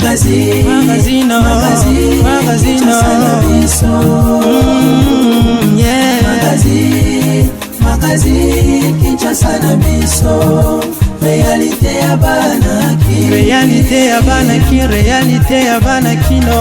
Magazine, magazine, magazine, magazine, yeah. Magazine, magazine, Kinshasa na biso. Réalité ya bana ki. Réalité ya bana ki, réalité ya bana kino.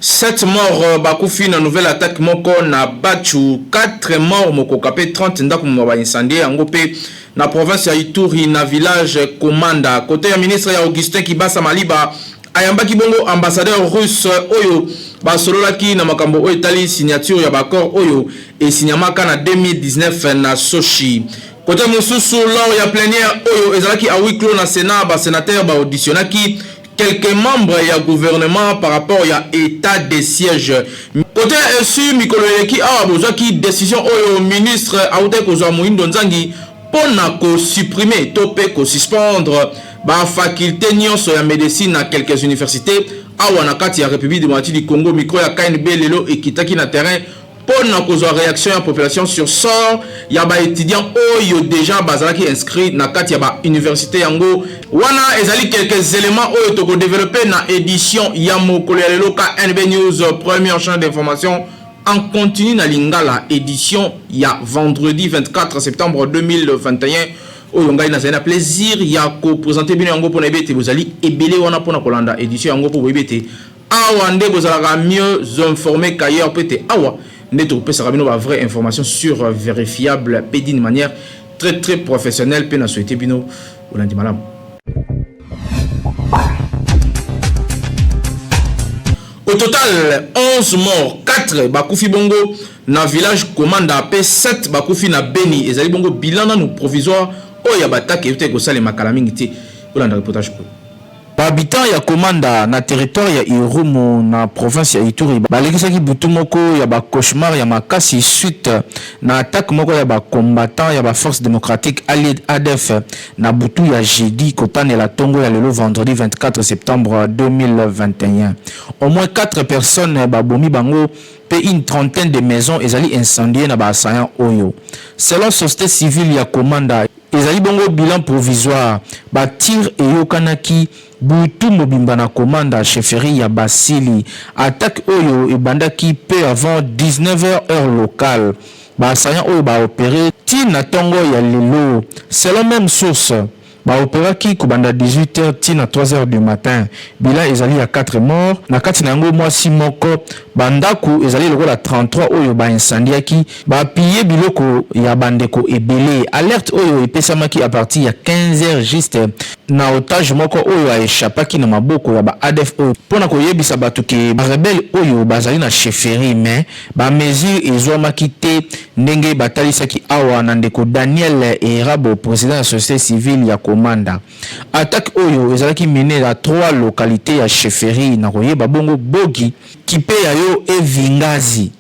7 morts euh, bakufi na nouvelle attaque moko na Bachu, 4 morts mokoka mpe 30 ndako mwa ba incendie yango mpe na province ya Ituri na village Komanda. Kote ya ministre ya Augustin Kibasa Maliba ayambaki bongo ambassadeur russe oyo basololaki na makambo oyo etali signature ya baaccord oyo esinyamaka na 2019 na Sochi. Kote mosusu, lors ya plenière oyo ezalaki à huis clos na Sénat, ba sénateurs ba auditionnaki quelques membres ya gouvernement par rapport ya état de siège. Kote ya esu mikolo eleki awa bozwaki décision oyo ministre awutaki kozwa Moyindo Nzangi mpo na kosupprimer to mpe kosuspendre bafaculté nyonso ya médecine na quelques universités awa na kati ya République démocratique du Congo. Micro ya KNB lelo ekitaki na terrain mpo na kozwa réaction ya population sur sort ya baétudiant oyo déjà bazalaki inscrit na kati ya bauniversité yango. Wana ezali quelques éléments oyo tokodévelopper na édition ya mokolo ya lelo. KNB News, première chaîne d'information en continu na lingala, édition ya vendredi 24 septembre 2021, oyo ngai nazali na plaisir ya koprésenter bino yango mpona yebi ete bozali ebele wana mpona kolanda édition yango, mpo boyebi ete awa nde bozalaka mieux informé qu'ailleurs, mpo ete awa nde tokopesaka bino bavrai information sur vérifiable mpe d'une manière très très professionnelle. Mpe na souhaite bino olandi malamu. Au total, 11 morts, 4 bakufi bongo na village Komanda pe 7 bakufi na Beni. Ezali bongo bilan nanu provisoire oyo ya batake euti kosalema kala mingi te. Kolanda reportage oyo. Bahabitant ya Komanda na territoire ya Irumu na province ya Ituri balekisaki butu moko ya ba cauchemar ya makasi suite na attaque moko ya ba combattants ya ba forces démocratiques alliées ADF na butu ya jeudi kotanela tongo ya lelo vendredi 24 septembre 2021. Au moins 4 personnes babomi bango mpe une trentaine de maisons ezali incendiées na ba assaillants oyo. Selon société civile ya Komanda, ezali bongo bilan provisoire, ba tirs eyokanaki butu mobimba na Komanda, chefferie ya Basili. Attaque oyo ebandaki peu avant 19h heure locale. Ba assaillants oyo ba operer ti na tongo ya lelo. Selon meme source, ba operaki kobanda 18 heures ti na 3 heures du matin. Bilan ezali ya 4 morts, na kati na yango mwasi moko. Ba ndaku ezali lokola 33 oyo ba incendiaki, ba piller biloko ya ba ndeko ebele. Alerte oyo epesamaki à partir ya 15 heures juste na otage moko oyo a echappaki na maboko ya ba adf oyo mpo na koyebisa bato ke ba rebelles oyo bazali na chefferie, mais ba mesures ezwamaki te ndenge batalisaki awa na ndeko Daniel Erabo, president ya societe civile ya Komanda. Attaque oyo ezalaki menee na trois localites ya chefferie na koyeba bongo Bogi, Kipeyayo et Vingazi.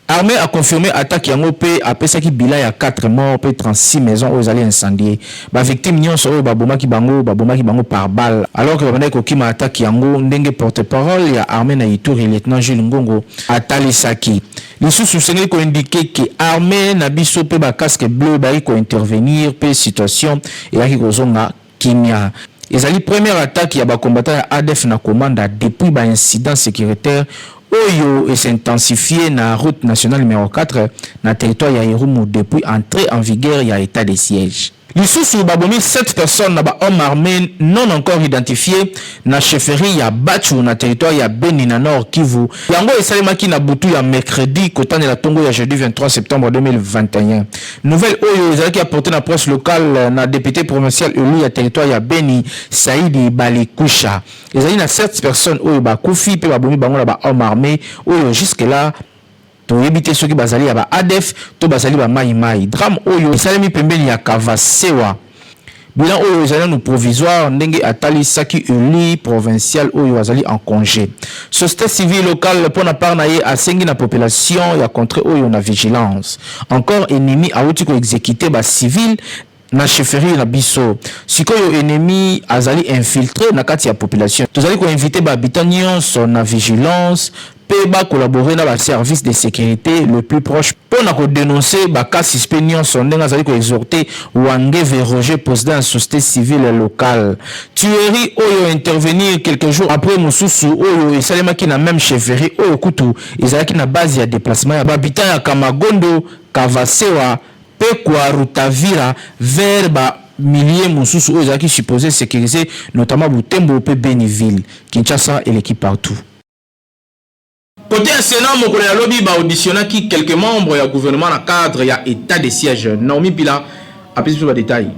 Armee a confirmer attaque yango mpe apesaki bilan ya 4 morts mpe 36 maisons oyo ezali incendies. Ba victimes nionso oyo babomaki bango, babomaki bango par balle alors que babandaki kokima attaque yango, ndenge porte-parole ya armee na Ituri, lieutenant Jules Ngongo atalisaki. Lisusu, esengeli ko indiquer que armee na biso mpe ba casques bleus bayaki ko intervenir mpe situation eyaki kozonga kimia. Ezali première attaque ya ba combattants ya adf na Komanda depuis ba incidents securitaires oyo e s'intensifier na route nationale numero 4 na territoire ya Irumu depuis entree en vigueur ya etat de siège. Lisusu, babomi 7 personnes na ba hommes armes non encore identifies na chefferie ya Batshu na territoire ya Beni na Nord-Kivu. Yango esalemaki na butu ya mercredi kotanela tongo ya jeudi 23 septembre 2021. Nouvelle oyo ezalaki apportee na presse locale na depute provincial elu ya territoire ya Beni, Saidi Balikusha. Ezali na 7 personnes oyo bakufi mpe babomi bango na ba hommes armes oyo jusque là toyebi te soki bazali ya ba ADF to bazali ba Maï Maï. Drame oyo esalemi pembeni ya Kavasewa. Bilan oyo ezali nanu provisoire ndenge atalisaki elu provincial oyo azali en conge. Societe civile locale mpo na part na ye asengi na population ya contree oyo na vigilance. Encore ennemi awuti ko executer ba civils. Na chefferie na biso sikoyo ennemi azali infiltre na kati ya population. Tozali ko inviter ba habitants nionso na vigilance pe ba collaborer na ba services de securite le plus proche po na ko denoncer ba cas suspects nionso, ndenge azali ko exhorter Wangeve Roger, president ya societe civile locale. Tuerie oyo intervenir quelques jours après mosusu oyo esalemaki na meme chefferie oyo kutu ezalaki na base ya deplacement ya ba habitants ya Kamagondo, Kavasewa, pe kua Rutavira vers ba milieux mosusu oyo ezalaki supposer securiser notamment Butembo pe Beni ville. Kinshasa eleki partout. Cote ya Senat, mokolo ya lobi ba auditionnaki quelques membres ya gouvernement na cadre ya etat de siège. Naomie Mpila apesi biso ba details.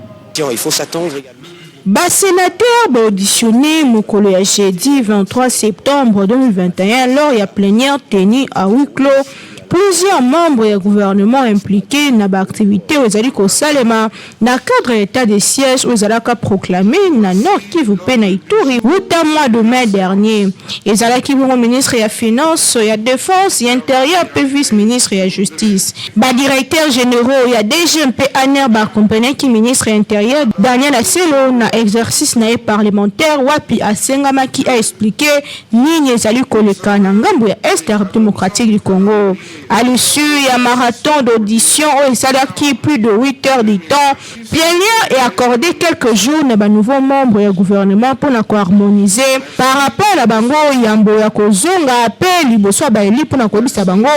Il faut s'attendre également. Ba senateurs ba auditionner mokolo ya jeudi 23 septembre 2021 lors ya plenière tenue à huis clos plusieurs membres ya gouvernement impliqués na ba activités oyo ezali kosalema na cadre ya etat de siège oyo ezalaka proclame na Nord Kivu mpe na Ituri wuta mois de mai dernier. Ezalaki bongo ministre ya Finance, ya Defense, ya Interieur mpe vice-ministre ya Justice. Ba directeurs generaux ya DG mpe ANR ba accompagnaki ministre ya Interieur Daniel Aselo na exercice na ye parlementaire wapi asengamaki a expliquer nini ezali koleka na ngambo ya Est ya Republique democratique du Congo. À l'issue ya marathon d'audition oyo esalaki plus de 8 heures du temps, Plénière e accorder quelques jours na ba nouveaux membres ya gouvernement mpo na ko harmoniser par rapport na bango yambo ya kozonga mpe liboso ya ba elus mpo na koyebisa bango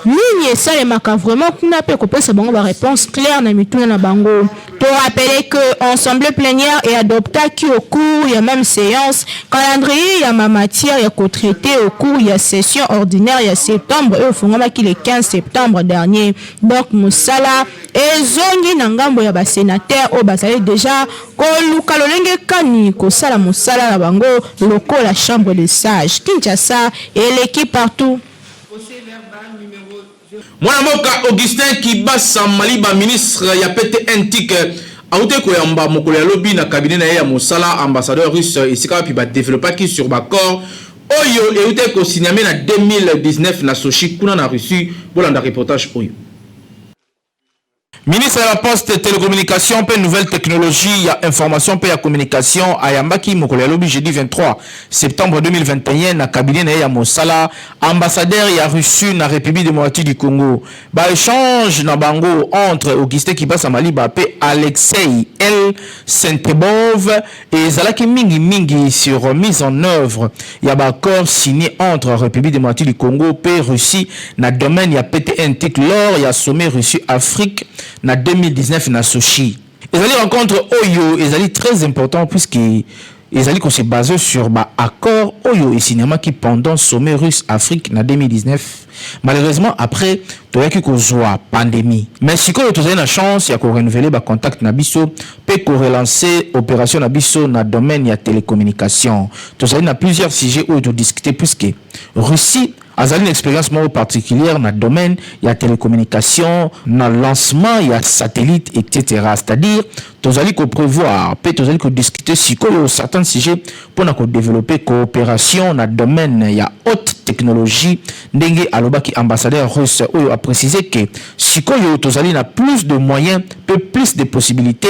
nini esalemaka vraiment kuna mpe kopesa bango ba reponses claires na mituna na bango. To rappeler que Ensemble plenière e adoptaki au cours ya meme seance calendrier ya ma matières ya ko traiter au cours ya session ordinaire ya septembre oyo efungwamaki le 15 septembre dernier. Donc mosala ezongi na ngambo ya ba senateurs oyo bazali dejà koluka lolenge kani kosala mosala na bango lokola chambre des sages. Kinshasa eleki partout. Mwana mboka Augustin Kibasa Maliba, ministre ya PTNTIC, awutaki koyamba mokolo ya lobi na cabinet na ye ya mosala ambassadeur russe esika wapi ba developpaki sur ba accords oyo ewutaki ko signame na 2019 na Sochi kuna na Russie. Bolanda reportage oyo. Ministre ya Poste, Telecommunications mpe Nouvelles technologies ya information mpe ya communication ayambaki mokolo ya lobi jeudi 23 septembre 2021 na cabinet na ye ya mosala ambassadeur ya Russie na Republique democratique du Congo. Ba echanges na bango entre Augustin Kibasa Maliba mpe Alexei L. Sentebov ezalaki mingi mingi sur mise en œuvre ya ba accords signes entre Republique democratique du Congo mpe Russie na domaine ya PTNTIC lors ya sommet Russie-Afrique na 2019 na Sochi. Ezali rencontre oyo ezali très important puisque ezali ko se baser sur ba accords oyo esignamaki pendant sommet Russe-Afrique na 2019. Malheureusement après toyaki kozua pandemie. Mais sikoyo tozali na chance ya ko renouveler ba contacts na biso pe ko relancer operation na biso na domaine ya telecommunication. Tozali na plusieurs sujets oyo to discuter puisque Russie azali na experience moko particulière na domaine ya telecommunication, na lancement ya satellite etc. C'est-à-dire tozali ko prevoir pe tozali ko discuter sikoyo certains sujets pona ko developper cooperation na domaine ya haute technologie, ndenge alobaki ambassadeur russe oyo a preciser que sikoyo tozali na plus de moyens pe plus de possibilites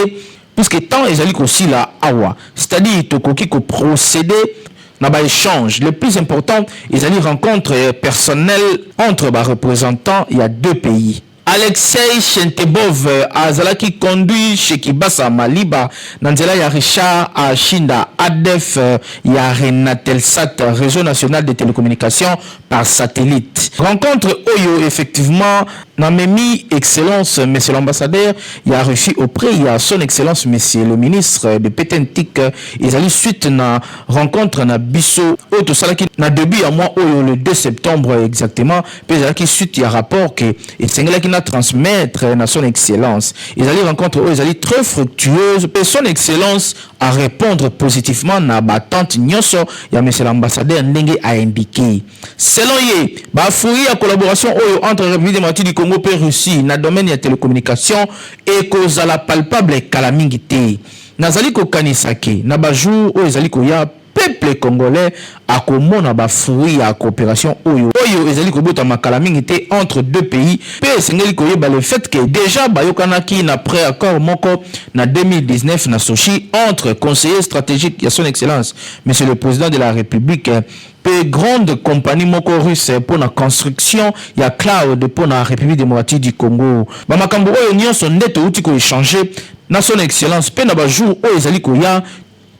puisque temps ezali kosila awa, c'est-à-dire tokoki ko proceder na ba echanges. Le plus important ezali rencontre personnelle entre ba representants ya deux pays. Alexei Shentebov azalaki conduit chez Kibasa Maliba na nzela ya Richard Ashinda, adf ya Renatelsat, Reseau national de telecommunications par satellite. Rencontre oyo effectivement na memi Excellence Monsieur l'Ambassadeur ya Russie auprès ya Son Excellence Monsieur le Ministre de PTNTIC ezali suite na rencontre na biso oyo tosalaki na debut ya mois oyo le 2 septembre exactement mpe ezalaki suite ya rapport que esengelaki na transmettre na Son Excellence. Ezali rencontre oyo ezali très fructueuse mpe Son Excellence a repondre positivement na ba attentes nionso ya Monsieur l'Ambassadeur ndenge a indiquer. Selon ye, ba fruits ya collaboration oyo entre Republique democratique du Congo mpe Russie na domaine ya telecommunication ekozala palpable kala mingi te. Nazali kokanisa que na ba jours oyo ezali koya, Peuple congolais akomona ba fruits ya cooperation oyo oyo ezali kobotama kala mingi te entre deux pays mpe esengeli koyeba le fait que dejà bayokanaki na pre-accord moko na 2019 na Sochi entre conseiller strategique ya son excellence monsieur le president de la Republique mpe grande compagnie moko russe mpo na construction ya cloud mpo na Republique democratique du Congo. Ba makambo oyo nionso nde towuti ko echanger na son excellence mpe na ba jours oyo ezali koya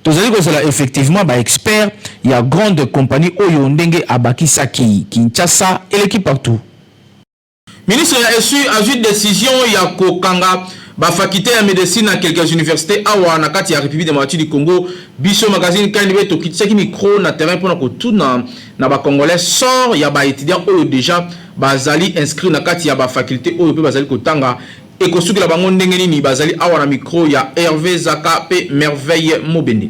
Tozali kozela effectivement ba experts ya grande compagnie oyo ndenge abakisaki. Kinshasa eleki partout. Ministre ya ESU azwi decision ya kokanga ba facultes ya medecine na quelques universites awa na kati ya Republique democratique du Congo. Biso magazine KNB tokitisaki micro na terrain pona kotuna na ba congolais sort ya ba etudiants oyo dejà bazali inscrits na kati ya ba facultes oyo pe bazali kotanga Ekosukela bango ndenge nini? Bazali awa na micro ya Herve Zaka pe Merveille Mobende.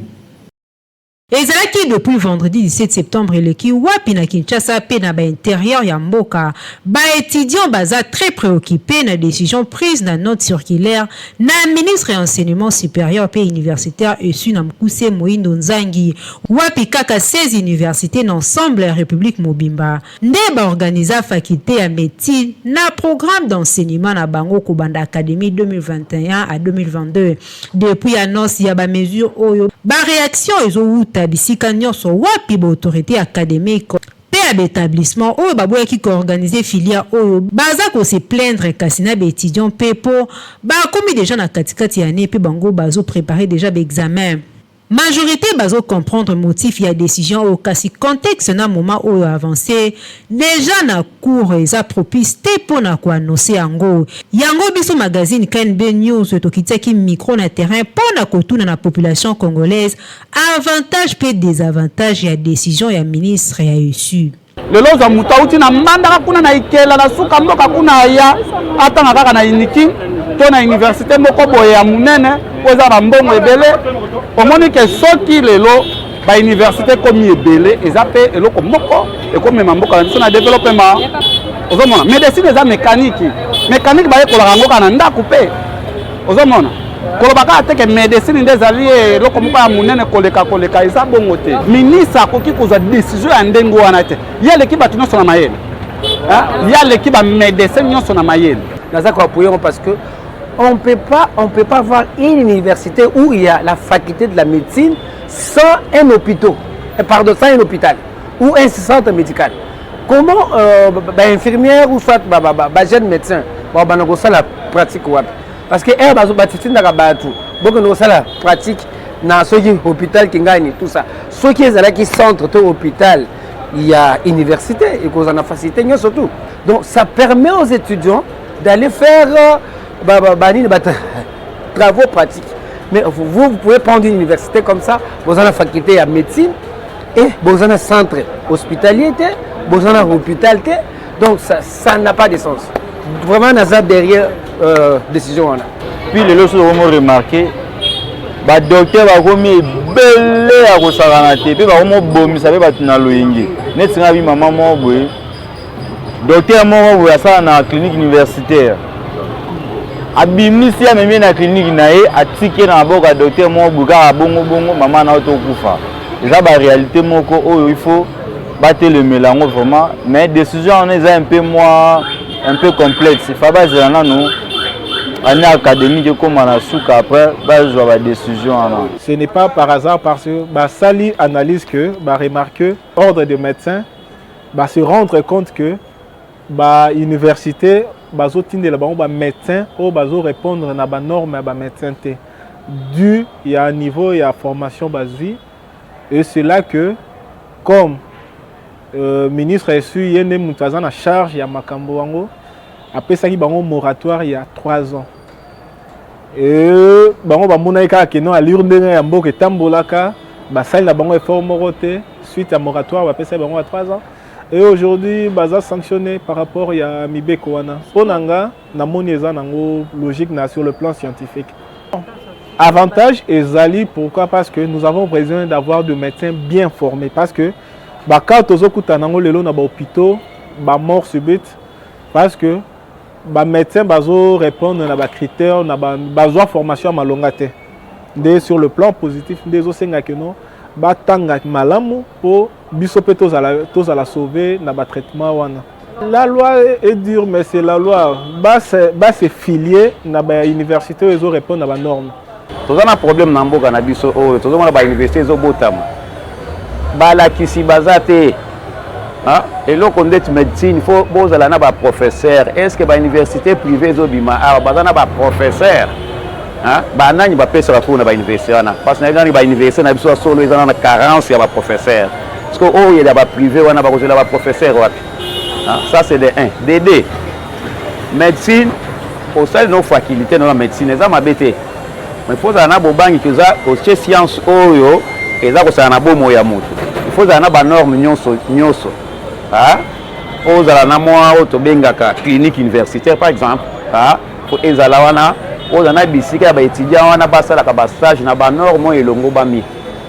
Ezalaki depuis vendredi 17 septembre eleki wapi na Kinshasa pe na ba interieur ya mboka ba etudiants baza très preoccupes na decision prise na note circulaire na ministre ya enseignement superieur pe universitaire ESU na mokuse Moindo Nzangi wapi kaka 16 universites na ensemble ya republique mobimba Nde ba organisa faculte ya medecine na programme d'enseignement na bango kobanda academie 2021 à 2022. Depuis annonce ya ba mesures oyo, ba reactions ezo wuta bisika nionso wapi ba autorites academiques pe ya ba etablissements oyo baboyaki ko organiser filière oyo baza ko se plaindre kasi na ba etudiants pe po bakomi dejà na kati kati ya annee pe bango bazo preparer dejà ba examens. Majorite bazo comprendre motif ya decision oyo kasi contexte na moment oyo avance dejà na cours eza propice te pona ko annoncer yango. Yango biso magazine KNB News tokitiaki micro na terrain pona kotuna na population congolaise avantage pe desavantage ya decision ya ministre ya ESU. Lelo ozwa moto auti na Mbandaka kuna na Ikela na suka mboka kuna aya atanga kaka na Unikin to na universite moko boye ya monene oyo eza na mbongo ebele. Omoni ke soki lelo ba universite ekomi ebele eza mpe eloko moko ekomema mboka na biso na developement. Ozomona medecine eza mekaniki, mekaniki bayekolaka yango kaka na ndako mpe ozomona koloba kaka te ke medecine nde ezali eloko moko ya monene koleka koleka, eza bongo te. Ministre akoki kozwa decision ya ndenge wana te, ye aleki bato nyonso na mayele, ye aleki ba medecin nyonso na mayele. Naza ko appuyer yango parce que on peut pas avoir une université où il y a la faculté de la médecine sans un hôpital, pardon, sans un hôpital ou un centre médical. Comment ba infirmière ou soit ba, ba, ba, ba jeune médecin ba bana kosala pratique wapi? Parce que heure bazo batitindaka bato bokende kosala pratique na soki hôpital Kingani tout ça, soki ezalaki centre to hôpital ya université ekozala na facilité nyonso tout. Donc ça permet aux étudiants d'aller faire ba, ba, ba, nini, ba, travaux pratiques. Mais vous, vous pouvez prendre une université comme ça, vous avez la faculté ya médecine et vous avez un centre hospitalier, vous avez un hôpital, donc ça, ça n'a pas de sens. Vraiment, naza derrière décision wana. Puis lelo soki okomi remarquer ba docteur bakomi ebele ya kosakana te mpe bakomi obomisa mpe bato na loyenge neti ngai bi mama moko boye docteur moko boye asala na clinique universitaire abimisi amemi ye na clinique na ye atiki ye na maboko ya docteur moko boye kaka bongo bongo mama na yo tokufa. Eza ba réalité moko oyo il faut batelemela yango vraiment, mais décision wana eza un peu moi un peu complexe, il faut bazela nanu année académique ekóma na suka après bazwa ba décision wana. Ce n'est pas par hasard parce que basali analyse que ba remarque ordre de médecins ba se rendre compte que ba université bazotindela bango ba médecins oyo bazo répondre na ba normes ya ba médecins te dû ya niveau ya formation bazwi. Et c'est là que comme ministre ESU ye nde moto aza na charge ya makambo yango apesaki bango moratoire ya 3 ans. Et bango bamonaki kaka ke non allure ndenge ya mboka etambolaka basali na bango effort moko te suite ya moratoire bapesaki bango ya 3 ans. Et aujourd'hui baza sanctionné par rapport ya mibeko wana. Mpo na nga namoni eza nango logique na sur le plan scientifique. Avantage ezali pourquoi? Parce que nous avons besoin d'avoir de médecins bien formés parce que ba cas tozokuta nango lelo na ba hôpitaux ba mort subite parce que ba médecins bazo répondre na ba critères na ba bazwa formation ya malonga te. Nde sur le plan positif nde ezosenga ke non Batanga malamu po biso pe tozala tozala sauve na ba traitement wana. La loi est dure mais c'est la loi ba se ba se filier na ba université oyo ezo repondre na ba normes. Toza na problème na mboka na biso oyo tozomona ba université ezobotama balakisi baza te eloko ndeti médecine faut bozala na ba professeur est ce que ba université privée ezobima awa baza na ba professeur Ba nani ba pesaka cours na ba université wana? Parce na yebi ba université na biso ya solo eza na carence ya ba professeurs. Parce que oyo ya ba privé wana bakozela ba professeurs wapi? Ça c'est de 1. De 2. Médecine osali no faculté na médecine eza mabe te. Mais faut ozala na bobangi que oza otie science oyo eza kosala na bomoi ya moto. Il faut ozala na ba normes nyonso nyonso. Ozala na mwa oyo tobengaka clinique universitaire par exemple. Faut ezala wana ozala na bisika ya ba etudiants wana basalaka ba stage na ba norme oyo elongobami.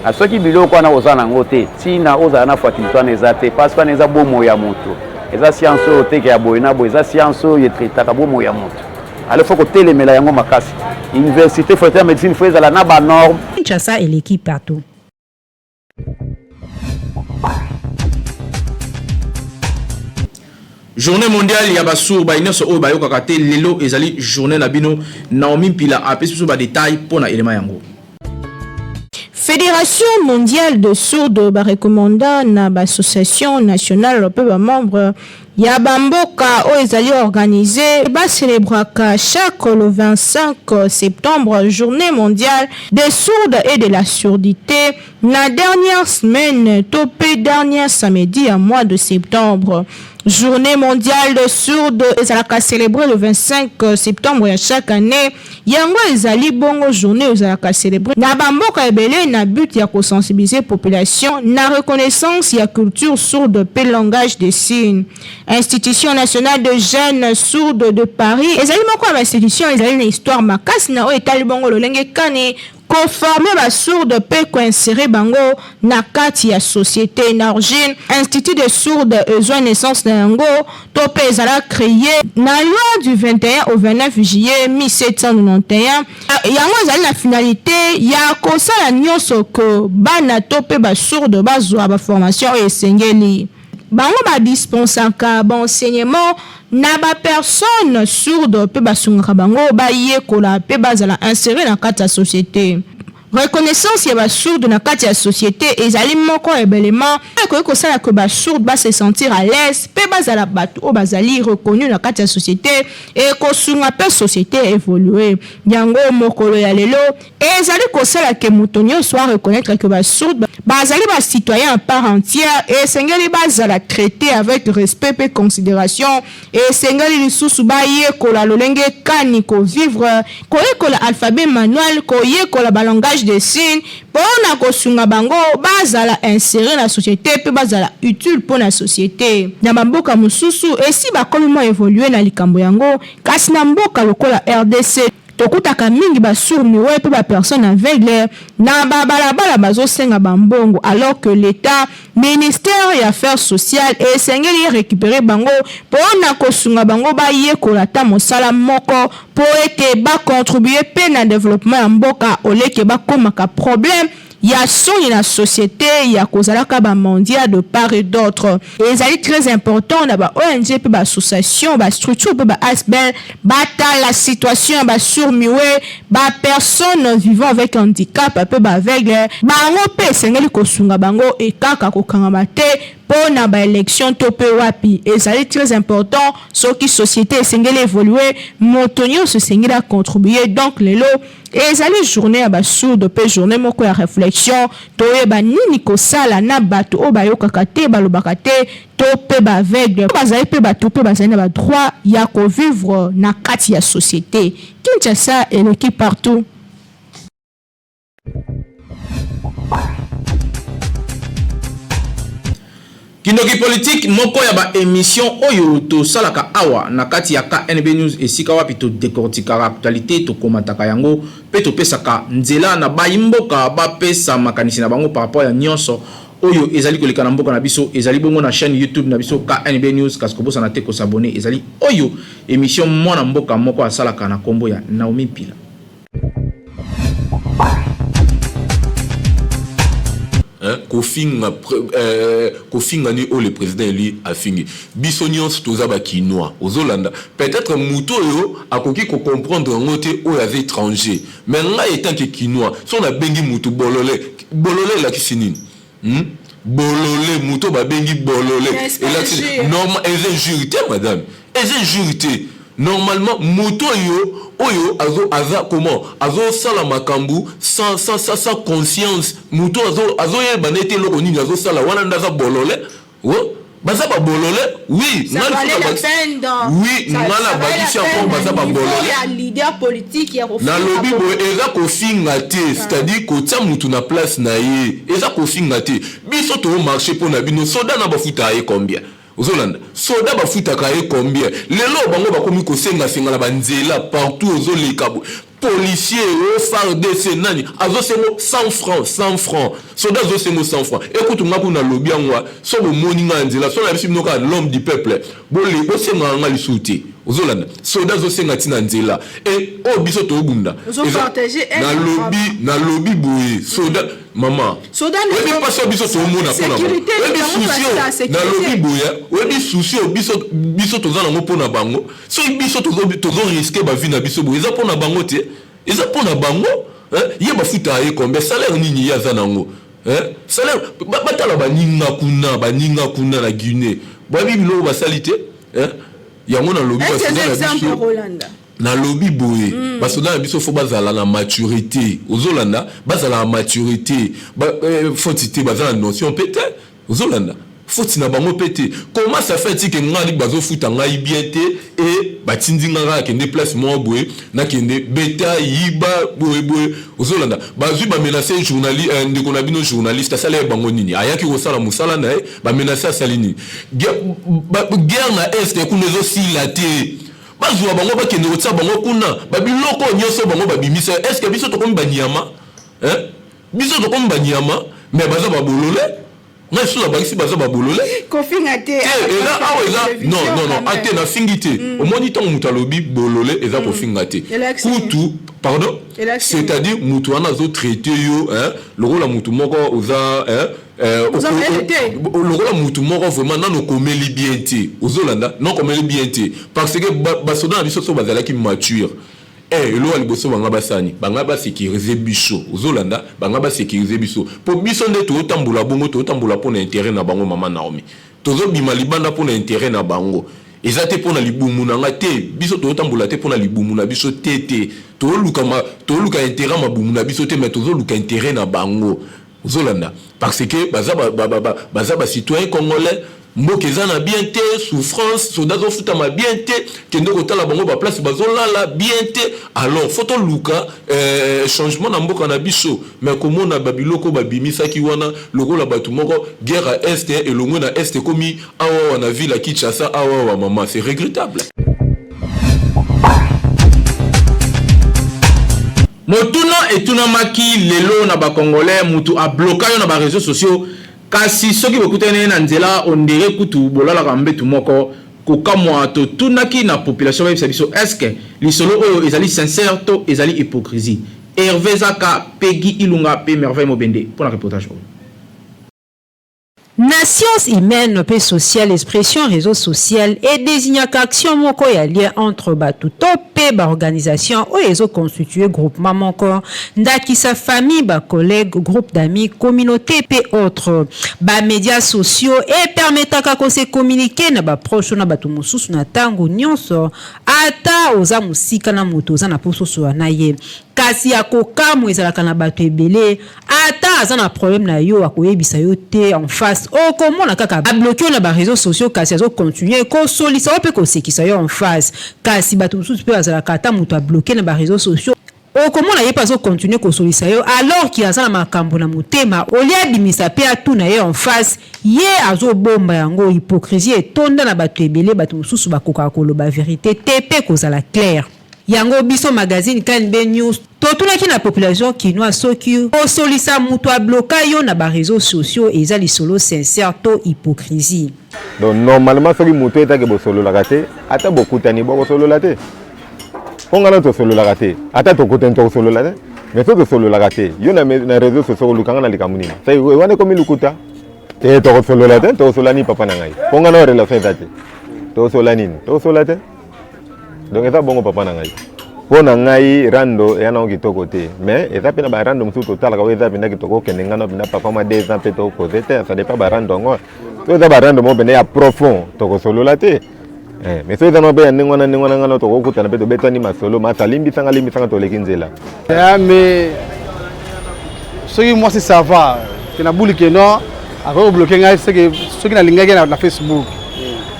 Na soki biloko wana oza na yango te, ntina ozala na faculté wana eza te, parce que wana eza bomoi ya moto. Eza science oyo te ke ya boye na boye, eza science oyo etraitaka bomoi ya moto. Alors faut kotelemela yango makasi. Université faculté ya médecine faut ezala na ba norme. Kinshasa eleki partout. Journée mondiale ya ba sourds baye nyonso oyo bayokaka te lelo ezali journée na bino. Naomi Mpila apesi biso ba details mpo na elema yango. Federation mondiale de sourdes ba recommanda na ba association nationale mpe ba membres ya ba mboka oyo ezali organise ba celebraka chaque le 25 septembre journee mondiale des sourdes et de la surdite na dernière semaine to mpe dernier samedi ya mois de septembre. Journee mondiale de sourde ezalaka celebre le 25 septembre ya chaque annee. Yango ezali bongo journee oyo ezalaka celebre na ba mboka ebele na but ya ko sensibiliser population na reconnaissance ya culture sourde mpe langage des signes. Institution nationale de jeunes sourdes de Paris ezali moko ya ba institutions ezali na histoire makasi na oyo etali bongo lolenge kani Ko former ba sourdes pe ko inserer bango na kati ya societe. Na origine, Institut des sourdes ezua naissance na yango to pe ezala creer na loi du 21 au 29 juillet 1791. Yango ezali na finalite ya kosala nionso que bana to pe ba sourdes bazua ba formation oyo esengeli. Bango ba dispensaka ba enseignements na ba personnes sourdes pe basungaka bango bayekola pe bazala inserer na kati ya societe. Reconnaissance ya ba sourdes na kati ya societe ezali moko ya ba elements oyo ekoki kosala que ba sourdes ba se sentir à l'aise pe bazala batu oyo bazali reconnus na kati ya societe, ekosunga pe societe e evoluer. Yango mokolo ya lelo, Ezali kosala que moto nionso a reconnaitre que ba sourds bazali ba citoyens à part entière et esengeli bazala traiter avec respect pe consideration et esengeli lisusu bayekola lolenge kani ko vivre, koyekola alphabet manuel, koyekola ba langages des signes po na kosunga bango bazala inserer na societe pe bazala utile po na societe. Na ba mboka mosusu esi bakomi mwa evoluer na likambo yango kasi na mboka lokola rdc, Tokutaka mingi ba sourds muets pe ba personnes aveugles na ba balabala bazosenga ba mbongo alors que l'etat, ministère ya affaires sociales esengeli e recuperer bango pona kosunga bango bayekola ata mosala moko po ete ba contribuer pe na developpement ya mboka au lieu que bakomaka problème ya soni na societe ya kozalaka ba mendiants de part et d'autre. Ezali très important na ba ong pe ba associations, ba structures pe ba asbl batala situation ya ba sourds muets, ba personnes vivant avec handicap pe ba aveugles, bango pe esengeli kosunga bango et kaka kokangama te po na ba elections to pe wapi. Ezali très important soki societe esengeli evoluer, moto nionso esengeli a contribuer donc lelo Ezali journee ya ba sourdes pe journee moko ya reflexion, toyeba nini kosala na bato oyo bayokaka te, balobaka te to pe ba aveugles po bazali pe bato pe bazali na ba droits ya ko vivre na kati ya societe. Kinshasa eleki partout. Kindoki politique moko ya ba emissions oyo tosalaka awa na kati ya KNB News esika wapi to decortiquaka actualite, to commentaka yango pe topesaka nzela na bayi mboka bapesa makanisi na bango par rapport ya nionso oyo ezali koleka na mboka na biso. Ezali bongo na chaine YouTube na biso KNB News, kasi kobosana te ko s'abonner. Ezali oyo emission mwana mboka moko asalaka na kombo ya Naomi Mpila. Kofinga euh, kofinga ni oyo le président élu afingi biso nyonso toza ba kinois ozolanda peut-être moto oyo akoki ko comprendre yango te oyo aza étranger mais ngai etant que kinois so nabengi motu bolole bolole elakisi nini hmm? Bolole moto babengi bolole elakisi normal eza injure te madame eza injure te normalement moto oyo oyo azo aza comment azosala makambo sans, sans, sans, sans conscience moto azoyeba nete eloko nini azosala wana nde aza bolole oh? baza ba bolole oui nga oui nga na bakisi encore baza ba bolole nalobi boye eza kofinga te ah. c'est-à-dire kotia mutu na place na ye eza kofinga te biso to marché mpo na bino soda na bafuta ye combien ozolanda soda bafutaka ye combien lelo bango bakomi kosengasenga na banzela partout ozoleka Policier o fardc nani azo sengo 100 francs 100 francs soda azo sengo 100 francs ekutu nga kuna lobi yango so bomoni nga na nzela so nayebisi bino kaka l'homme du peuple bole bosengaka nga lisusu te ozolanda soda azo senga ti na nzela e oyo biso tobunda nalobi nalobi boye soda mama oyebi mpasi oyo biso tomona mpona oyebi susi oyo nalobi boye oyebi susi oyo biso toza nango mpona bango Soki biso tozo tozo risquer ba vie na biso boye eza pona bango te? Eza pona bango hein? Ye bafutaka ye combien? Salaire nini ye aza nango hein? Salaire batala baninga kuna baninga kuna na Guinee bayebi biloko basali te hein? Yango nalobi basoda na biso nalobi boye mm. basoda na biso fo bazala na maturité ozolanda bazala na maturité ba, eh, foti te baza na notion mpe te Ozolanda? Faute na bango pe te. Comment ça fait il que ngai bazo futa ngai bien te et batindi nga kaka kende place moko boye nakende beta yiba boye boye ozolanda bazui ba menace journaliste euh, ndeko na bino journaliste asala ye bango nini ayaki kosala mosala na ye ba menace asali nini guerre na est kuna ezosila te bazwa bango bakende kotia bango kuna babiloko nyonso bango babimisa est ce que biso tokomi banyama hein? Biso tokomi ba nyama mais baza ba bolole. Ngai lisusu nabakisi baza ba bolole. Kofinga te. Te eza awa eza non non non ate nafingi te. Mm. Omoni ntango moto alobi bolole eza mm. kofinga te. Kutu pardon c'est-à-dire moto wana azo traite yo hein, lokola moto moko oza hein, euh, lokola moto moko vraiment nano okomeli bien te ozolanda nano okomeli bien te parce que basoda na biso so bazalaki mature Eh eloko ya liboso banga basani banga ba securiser biso ozolanda banga ba securiser biso po biso nde tozotambola bongo tozotambola pona interet na bango maman Naomi tozobima libanda pona interet na bango eza te pona libumu na nga te biso tozotambola te pona libumu na biso te te tozoluka ma tozoluka interet ya mabumu na biso te mais tozoluka interet na bango Ozolanda parce que baza ba, ba, ba, baza ba citoyen congolais mboka eza na bien te souffrance soda azofutama bien te kende kotala bango ba place bazolala bien te alors faut toluka euh, changement na mboka na biso mais komona ba biloko babimisaki wana lokola bato moko guerre ya est elongwe na est ekomi awawa na ville ya Kinshasa awawa mama c'est regrettable. Motuna etunamaki lelo na ba congolais mutu a bloka yo na ba reseaux sociaux kasi soki bokutani na ye na nzela ondire kutu bolalaka mbetu moko kokamwa totunaki na population bayebisa biso est ce que lisolo oyo ezali sincère to ezali hypocrisie Herve Zaka, Peggy Ilunga pe Merveille Mobende pona reportage oyo. Na science humaine mpe sociale, expression reseau social e designaka action moko ya lien entre batu to mpe ba organisations oyo ezo constituer groupement moko, ndakisa famille, ba collègues, groupe d'amis, communaute mpe autres. Ba medias sociaux e permettaka ko se communiquer na ba proches to na batu mosusu na tango nionso, ata oza mosika na moto oza na mposa osolola na ye. Kasi ya kokamwa ezalaka na batu ebele Ata aza na problème na yo akoyebisa yo te en face okomona kaka a bloque yo na ba reseaux sociaux kasi azo continuer kosolisa yo pe kosekisa yo en face kasi batu mosusu pe bazalaka ata mutu a bloque na ba reseaux sociaux okomona ye pe azo continuer kosolisa yo alors que aza na makambu na motema au lieu abimisa pe atuna ye en face ye azo bomba yango hypocrisie etonda na batu ebele batu mosusu bakokaka koloba verite te pe kozala claire. Yango biso magazine KNB News totunaki na population kinoise soki kosolisa mutu a bloka yo na ba reseaux sociaux eza lisolo sincère to hypocrisie. Donc normalement soki mutu etake bosololaka te ata bokutani bokosolola te mpo ngai na tosololaka te ata tokutani tokosolola te. Mais soki tosololaka te, yo na, na réseau sociaux koluka nga na likambo nini? Wana ekomi lokuta. Te, tokosolola te, tokosolola nini papa na ngai? Mpo nga na relation eza te. Tokosolola nini? Tokosolola te. Donc eza bongo papa na ngai. Mpo na ngai rando eya nango kitoko te, mais eza mpe na barando mosusu totalaka oyo eza mpenza kitoko okende ngai na mpenza papa mwa 2 ans mpe tokoze te, ça dépend barando yango. So eza barando moko mpenza ya profond, tokosolola te. Eh, mais soki eza mpe ya ndenge wana ndenge wana ngana tokokutana mpe tobetani masolo masa limbisanga limbisanga toleki nzela. Yeah, mais soki mwasi ça va ke na buli ke non akoki kobloke ngai seke soki nalingaki na Facebook,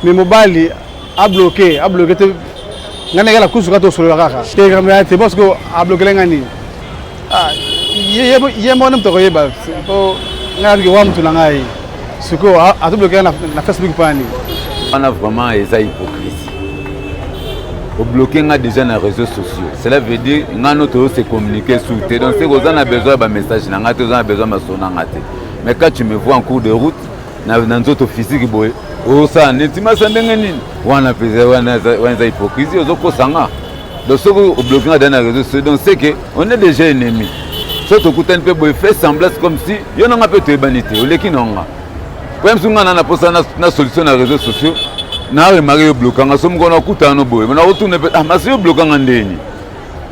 mais mobali abloke abloke te ngai nayaka na kusu kaka tosolola kaka te te parce que ablokele ngai nini? Ah, ye moko nde moto akoyeba po ngai nabiki wa motu na ngai sikoyo azobloke na Facebook mpo ya nini? Wana vraiment eza hypocrisie. Obloke nga déjà na réseaux sociaux, cela veut dire nga no tozo se communiquer sous te. Donc c'est oza na besoin ya bamessage na nga te, oza na besoin ya masolo na nga te. Mais quand tu me vois en cours de route na nzoto physique boye, osala neti masa ndenge nini wana mpenza? Wana eza hypocrisie, ozokosa nga. Donc soki obloke nga déjà na réseaux sociaux, donc c'est que on est déjà ennemi. So tokutani mpe boye, fait semblant comme si yo na nga mpe toyebani te, oleki na nga. Po mosu nga na na posa na solution na réseaux sociaux, na remarque yo blokanga. So mokolo nakutana no boye, nakotuna mpe: ah, masi yo blokanga ndeni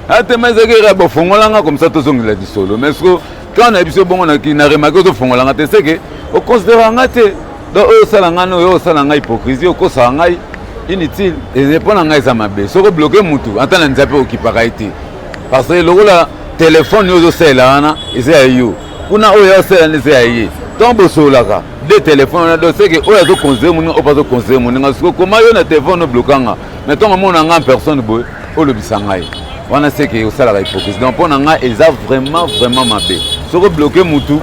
atema ezalaki era bofongola comme ça tozongela lisolo. Mais siko quand na biso bongo na remarque ozofongola nga te, c'est que oconsidéraka nga te. Donc oyo osala nga oyo osala nga hypocrisie, okosaka ngai inutile. Mpo na ngai eza mabe soki obloke mutu ata na nzela mpe okipaka ye te, parce que lokola telefone oyo ozosalela wana eza ya yo, kuna oyo azosalela eza ya ye, ntango bosololaka de telefone wana, donc c'est que oyo azoconsidere moninga, oyo mpe azoconsidere moninga. Siko koma yo na telefone obloka nga, mais ntango omona nga en personne boye olobisa ngai wana, c'est que osalaka hypocrisie. Donc mpo na ngai eza vraiment vraiment mabe soki obloke mutu,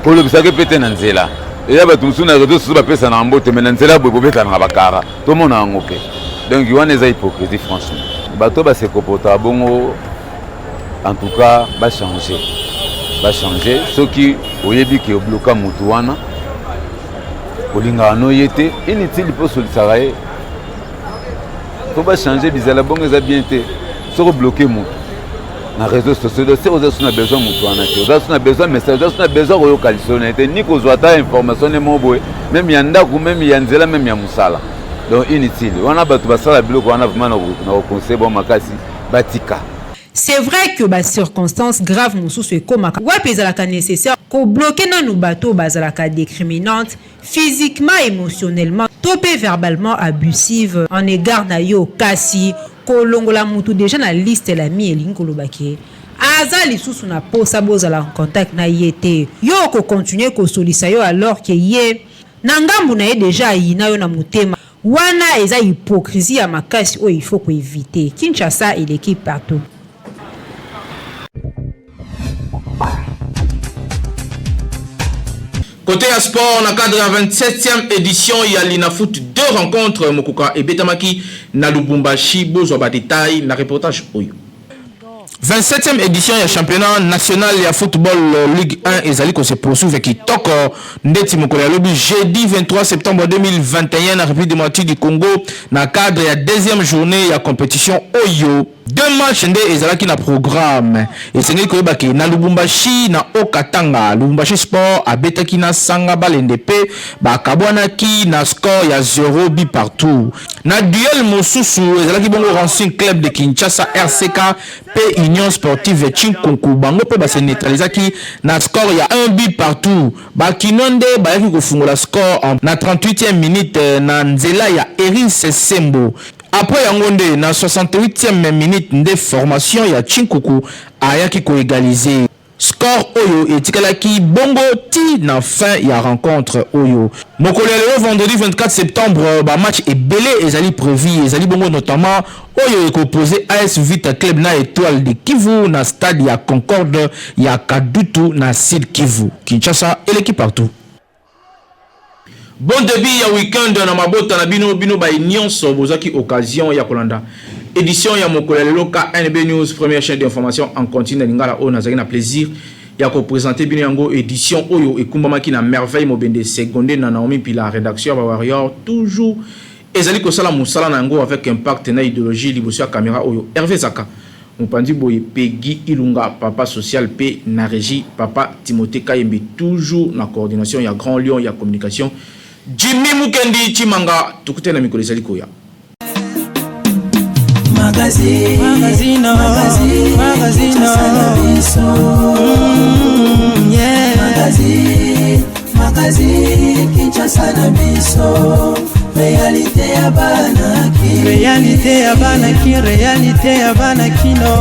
kolobisaki mpe te na nzela. Eza bato mosusu na réseau sociaux bapesanaka mbote, mais na nzela boye bobetanaka bakara, tomona yango mpe. Donc wana eza hypocrisie franchement. Bato base comportaka bongo, en tout cas bachange, bachange. Soki oyebi ke obloka motu wana, olingaka no ye te, inutile mpo osolisaka ye. Fo bachange bizala bongo, eza bien te. Soki obloke motu na réseau sociaux, donc oza so na besoin motu wana te, oza so na besoin message, oza so na besoin koyoka lisolo na ye te, ni kozwa ata information ne moko boye, même ya ndako, même ya nzela, même ya mosala. Donc inutile wana. Bato basala biloko wana vraiment na koconseille bango makasi batika. C'est vrai que bacirconstance grave mosusu ekomaka wapi ezalaka nécessaire kobloke nanu bato oyo bazalaka discriminante physiquement, émotionnellement to mpe verbalement abusive en égard na yo. Kasi kolongola mutu déjà na liste l'ami elingi koloba ke aza lisusu na posa bozala en contact na ye te. Yo okokontinue kosolisa yo alors ke ye na ngambu na ye déjà ayina yo na motema. Wana eza hypocrisie ya makasi oyo il faut koevite. Kinshasa eleki partout. Côté ya sport, na cadre ya 27e édition ya Linafoot, deux rencontres mokoka ebetamaki na Lubumbashi. Bozwa ba détail na reportage oyo. 27e édition ya championnat national ya football Ligue 1 ezali kose poursuivre kitoko ndeti mokolo ya lobi jeudi 23 septembre 2021 na République démocratique du Congo. Na cadre ya deuxième journée ya compétition oyo, deux matchs nde ezalaki na programme. Esengeli koyeba ke na Lubumbashi, na Okatanga, Lubumbashi Sport abetaki na Sanga Balende mpe bakabwanaki na score ya 0 but partout. Na duel mosusu ezalaki bongo Racing Club de Kinshasa, RCK, mpe Union Sportive Chinkunku. Bango mpe base neutralisaki na score ya 1 but partout. Bakino nde bayaki kofungola score na 38e minute na nzela ya Eris Sembo. Après yango nde na 68e minute nde formation ya Chinkuku ayaki koégaliser. Score oyo etikalaki bongo ti na fin ya rencontre oyo. Mokolo ya lelo vendredi 24 septembre, bamatch ebele ezali prévu. Ezali bongo notamment oyo ekopose AS Vita Club na Étoile de Kivu na stade ya Concorde ya Kadutu na Sud Kivu. Kinshasa eleki partout. Bon début ya week-end na mabota na bino. Bino baye nyonso bozwaki occasion ya kolanda édition ya mokolo ya lelo KNB News, première chaîne d'information en continu na lingala, oyo nazalaki na plaisir ya koprésente bino yango. Édition oyo ekumbamaki na Merveille Mobende, seconde na Naomi Pila. Rédaction ya bawarrior toujours ezali kosala mosala na yango avec impact na idéologie. Liboso ya caméra oyo, Hervé Zaka. Mopanzi boye Peggy Ilunga papa social pe na regie papa Timothée Kayembe toujours na coordination ya Grand Lion ya communication Jimmy Mukendi Tshimanga tokutani na mikolo ezali koya. Magazine, magazine, magazine, magazine, yeah. Magazine, magazine, Kinshasa na biso. Réalité ya bana ki. Réalité ya bana ki, réalité ya bana kino.